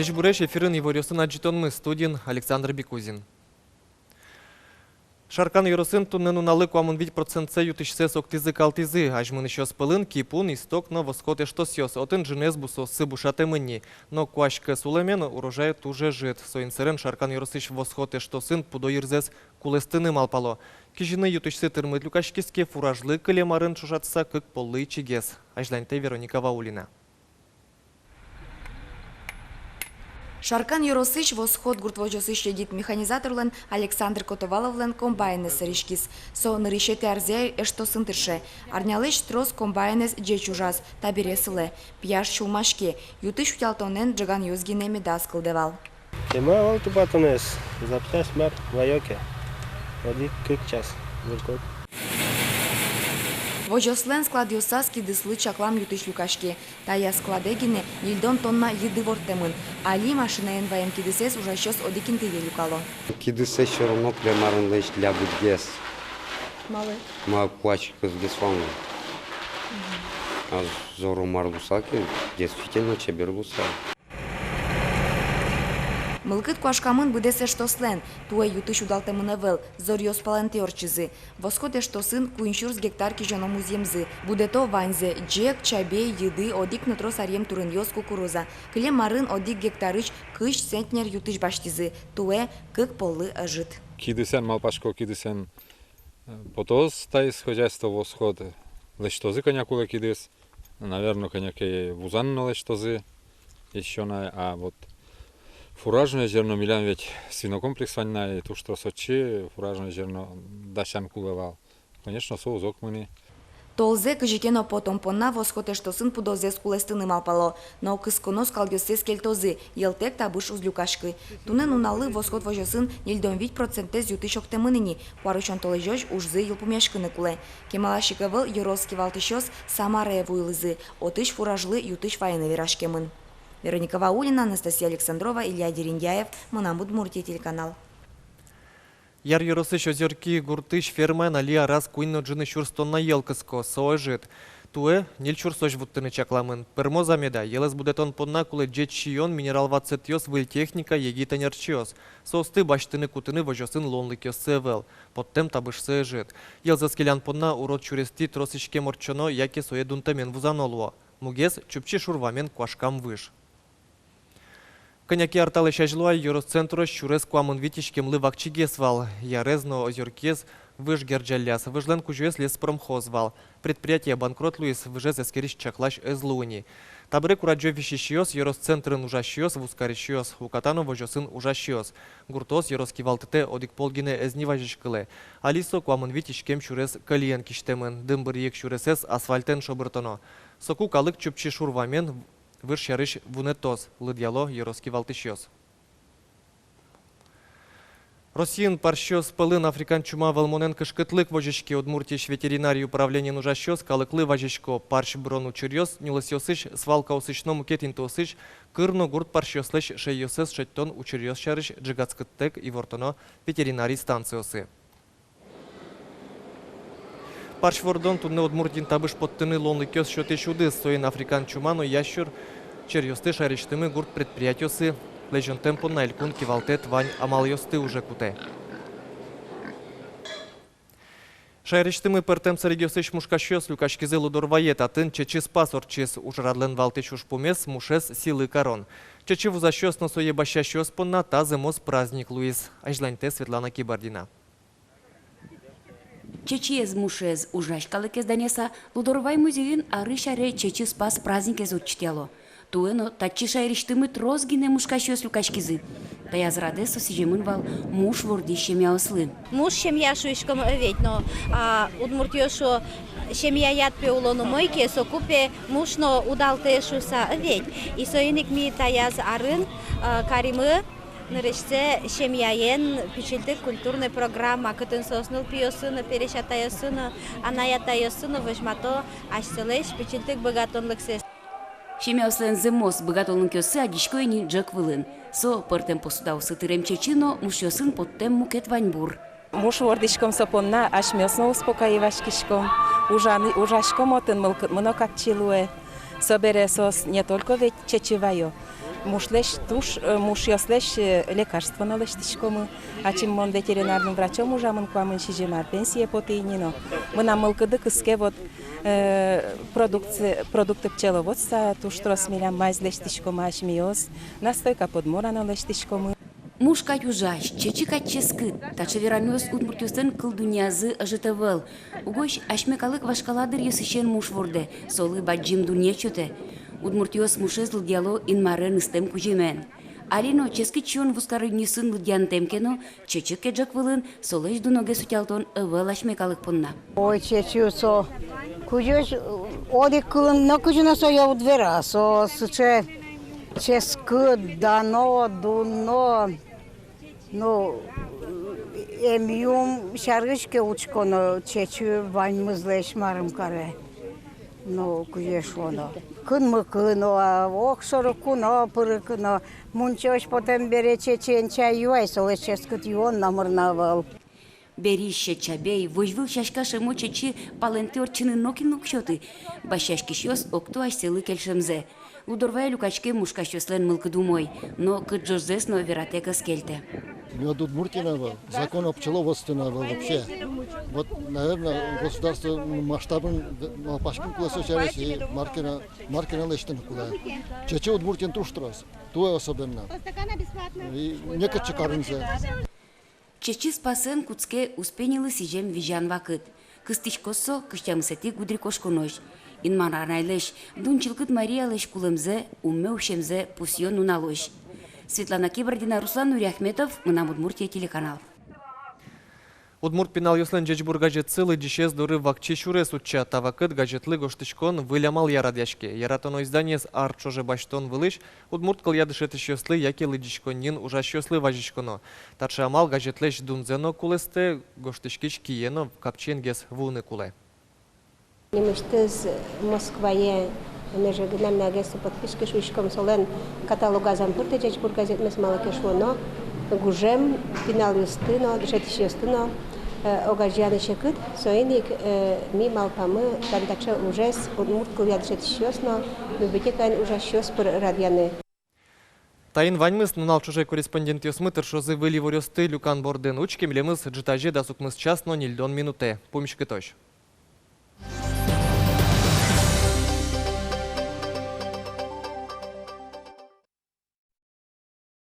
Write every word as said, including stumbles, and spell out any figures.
Ӟечбуресь! Эфирын иворъёсын адӟытонмы, студиын Александр Бекузин. Шаркан ёросын туннэ нуналлы куамын вить процентсэ ю-тысьсэс октӥзы-калтӥзы. Азьмынӥсьёс пӧлын Кипун, Исток но Восход эштосъёс. Отын ӝынызэ бусыоссы бушатэмын ни. Но куазь кӧс улэмен, урожай туж ӧжыт. Соин сэрен Шаркан ёросысь Восход эштосын пудо йырзэс кулэстыны малпало. Кизьыны ю-тысьсы тырмыт люкаськиз ке, фуражлы кылем арын ӵошатыса кык поллы ичигес. Азьланьтэ Вероника Ваулина. Шаркан ёросысь Восход гурт возёсысь егит механизаторлэн Александр Котоваловлэн комбайнэз сэрттӥськиз. Со нырысетӥ арзэ эштосын тырше. Арнялэсь трос комбайнэз ӟеч ужаз, табере сылэ. Пияш сюлмаське, ю-тысь утялтонэн ӝеганъёс гинэ медаз кылдэ вал. Тема вал тубатонэз, запчасть мар ваё ке. Одӥг-кык час выркод. Возёслэн складъёсаз кидыслы чаклам ю-тысь люкаське. Таяз складэ гинэ ньыльдон тонна йыды ворттэмын. Али машинаен ваем кидысэз ужасьёс одӥг интые люкало. Кидысэз всё равно кылем арынлэсь лябытгес. Малы? Ма, куазь кӧсгес вал но. А зоро мар луысал ке, действительно чебер луысал. Мылкыд куашкамын быдэс эштослэн. Туэ ю-тысь удалтэмын ӧвӧл, зоръёс палэнтӥ ортчизы. Восход эштосын куинь сюрс гектар кизёно музъемзы. Будэто ваньзэ: ӟег, чабей, йыды, одӥг но трос аръем турынъёс, кукуруза. Кылем арын одӥг гектарысь кызь центнер ю-тысь басьтӥзы. Туэ кык поллы ӧжыт. Кидысэн, малпасько, кидысэн, э, потоз таиз хозяйство Восход. Лэсьтозы кӧня кулэ кидыс. Наверно, кӧня ке вузаны но лэсьтозы ещё на, а вот фуражное зерно, милям ведь свинокомплекс вань на, и туж трос отчы фуражное зерно дасян кулэ вал. Конечно, со уз окмыны. Толзэ кызьы ке но потон понна Восход эштосын пудозэс кулэстыны малпало, но кысконо скалъёссэс кельтозы, йӧлтэк табыш уз люкаськы. Туннэ нуналлы Восход возёсын ньыльдон вить процентэз ю-тысь октэмын ини, куарусён толэзёзь ужзы йылпумъяськыны кулэ. Кемалась ик ӧвӧл ёрос кивалтӥсьёс Самарае вуылӥзы, отысь фуражлы ю-тысь вайыны вераськемын. Вероника Ваулина, Анастасия Александрова, Илья Дерендяев, «Мынам Удмуртие» телеканал. Яр ёросысь Озёрки гуртысь фермаын али араз куинь но ӝыны сюрс тонна йӧл кыско, со ӧжыт. Туэ ньыль сюрсозь вуттыны чакламын. Пӧрмоз-а меда, йӧлэз будэтон понна кулэ ӟеч сиён, минерал ватсэтъёс, выль техника, егит ӧнерчиос. Соосты басьтыны-кутыны возёсын луонлыкъёссы ӧвӧл. Поттэм табышсы ӧжыт. Йӧлзэс келян понна урод сюрестӥ трос иськем ортчоно яке сое дунтэмен вузано луо. Мугез — Чупчи шур вамен куашкам выж. Кӧня ке ар талэсь азьло ай ёрос центрозь сюрес куамын вить иськемлы вакчигес вал. Ярез но озёркиез выж герӟалляз. Выжлэн кузёез леспромхоз вал. Предприятие банкрот луиз, выжез эскерись-чаклась ӧз луы ни. Табере курадӟо висисьёс, ёрос центрын ужасьёс, вузкарисьёс, уката но возёсын ужасьёс. Гуртоос ёрос кивалтэтэ одӥг пол гинэ ӧз ни вазиськылэ. Али со куамын вить иськем сюрес кӧльыен кисьтэмын. Дымбыръик сюресэз асфальтэн шобыртоно. Соку калык Чупчи шур вамен выж сярысь вунэтоз, лыдъяло ёрос кивалтӥсьёс. Россиын парсьёс пӧлын африкан чума вӧлмонэн кышкытлык возиське. Удмуртиысь ветеринарий управлениын ужасьёс калыклы вазисько: парсь бырон учыръёс нюлэсъёсысь, свалкаосысь но мукет интыосысь кыр но гурт парсьёслэсь шӧйёссэс шедьтон учыръёс сярысь ӝегатскыттэк ивортоно ветеринарий станциосы. Парсь вордон туннэ Удмуртиын табыш поттыны луонлыкъёс сётӥсь удыс. Соин африкан чума но ящур черъёсты шаерысьтымы гурт предприятиосы лэзёнтэм понна элькун кивалтэт вань амалъёсты уже кутэ. Шаерысьтымы пӧртэм сэрегъёсысь мушкасьёс люкаськизы Лудорвае. Татын Чечы спас ортчиз. Ужрадлэн валтӥсь ужпумез — мушез сӥлы карон. Чечы вузасьёс но сое басьясьёс понна та зэмос праздник луиз. Азьланьтэ Светлана Кибардина. Чечыез, мушез ужась калыкез данъяса, Лудорвай музейын арысь аре Чечы спас праздникез ортчытъяло. Туэ но татчы шаерысьтымы трос гинэ мушкасьёс люкаськизы. Таяз радэ со сӥземын вал муш вордӥсь семьяослы. Муш семья шуиськом, э, ведь, но, а, удмуртъёс шуо: семьяяд пе улон умой ке, соку пе муш но удалтэ шуыса, э, ведь. И соин ик ми таяз арын, а, каримы нырысьсэ семьяен пичильтык культурной программа, кытын соос нылпиосын но, пересь атайёсын но, анай-атайёсын но возьмато асьсэлэсь пичильтык быгатонлыксэс. Семьяослэн зэмос быгатонлыкъёссы адӟисько ини ӝӧк вылын. Со пӧртэм посудаосы тырем чечы но мушъёсын поттэм мукет ваньбур. Муш вордӥськом со понна, асьмеос но успокаиваськиськом. Ужаны, ужаськом отын, мылкыдмы но капчи луэ. Собере соос не только ведь чечы ваё, Мушлэсь туш, э, мушъёслэсь, э, лекарство но лэсьтӥськомы. Ачим мон ветеринарный врачом ужамын, куамын сизьым ар пенсие потӥ ини но. Мынам мылкыды кыске вот, э, продукция, продукты пчеловодствоя туж трос милям мазь лэсьтӥськомы, асьмеос настойка подмора но лэсьтӥськомы. Муш кадь ужась, чечы кадь ческыт. Таӵе веранъёс удмуртъёслэн кылдунъязы ӧжыт ӧвӧл. Угось асьме калык вашкала дыръёсысен муш вордэ, солы бадӟым дунъет сётэ. Удмуртъёс мушез лыдъяло Инмарен ыстэм кузьымен. Али но ческыт сиён вузкарынъёсын лыдъянтэм ке но, чечы кеджек вылын солэсь дуногес утялтон ӧвӧл асьме калык понна. Ой, чечы со кузёзь, одӥг кылын но кызьы но сое уд вера, со сыӵе ческыт, дано, дуно. Ну, эмъюм сярысь ке учконо, чечы ваньмызлэсь марым каре. Ну, кызьы шуоно, кынмыку но, а, огшорыку но, пырыку но. Мунчоозь потэм бере чечыен чай юай, солэсь ческыт юон номыр но ӧвӧл. Берись, чабей, возьвыл сяська шӧмо чечы палэнтӥ ортчыны нокин уг сёты. Басьяськисьёс окто асьсэлы кельшемзэ. Лудорвае люкаськем мушкасьёслэн мылкыд умой, но кыӵе ӝожзэс но вератэк ӧз кельтэ. Мед Удмуртиын ӧвӧл, закон о пчеловодстве но ӧвӧл вообще. Вот, наверное, государство масштабын малпаськыны кулэ со сярысь, и мар ке но, мар ке но лэсьтыны кулэ. Чечы Удмуртиын туж трос, туэ особенно. И некытчы карынызы. Чечы спасэн кутске успенилы сӥзем визян вакыт. Кыстӥськоз со кызь тямысэтӥ гудырикошконозь, Инмар Анайлэсь, Дун Чылкыт Мариялэсь кулэмзэ, умме усемзэ пусъён нуналозь. Светлана Кибардина, Руслан Нуриахметов, «Мынам Удмуртие» телеканал. Удмурт пиналъёслэн «Ӟечбур» газетсы лыдӟисез доры вакчи сюрес утча. Та вакыт газетлы гожтӥськон выль амалъя радъяське. Яратоно изданиез ар ӵоже басьтон вылысь удмурт кылъя дышетӥсьёслы яке лыдӟиськонниын ужасьёслы вазиськоно. Таӵе амал газетлэсь дунзэ но кулэстэ, гожтӥськись кие но капчиенгес вуыны кулэ. Нимысьтыз Москвае, ынэже гинэ мынагес подписки шуиськом, солэн каталогазы ӧм пыртэ «Ӟечбур» газетмес, малы ке шуоно, гужем пиналъёсты но, дышетӥсьёсты но, э, огазеяны секыт, соин ик, э, ми малпамы тани таӵе ужез удмурт кылъя дышетӥсьёс но, ну, библиотекаын ужасьёс пыр радъяны. Таин ваньмыз. Нунал ӵоже корреспондентъёсмы тыршозы выль иворъёсты люкан бордын. Учке милемыз ӝытазе дас укмыс час но ньыльдон минутэ. Пумиськытозь.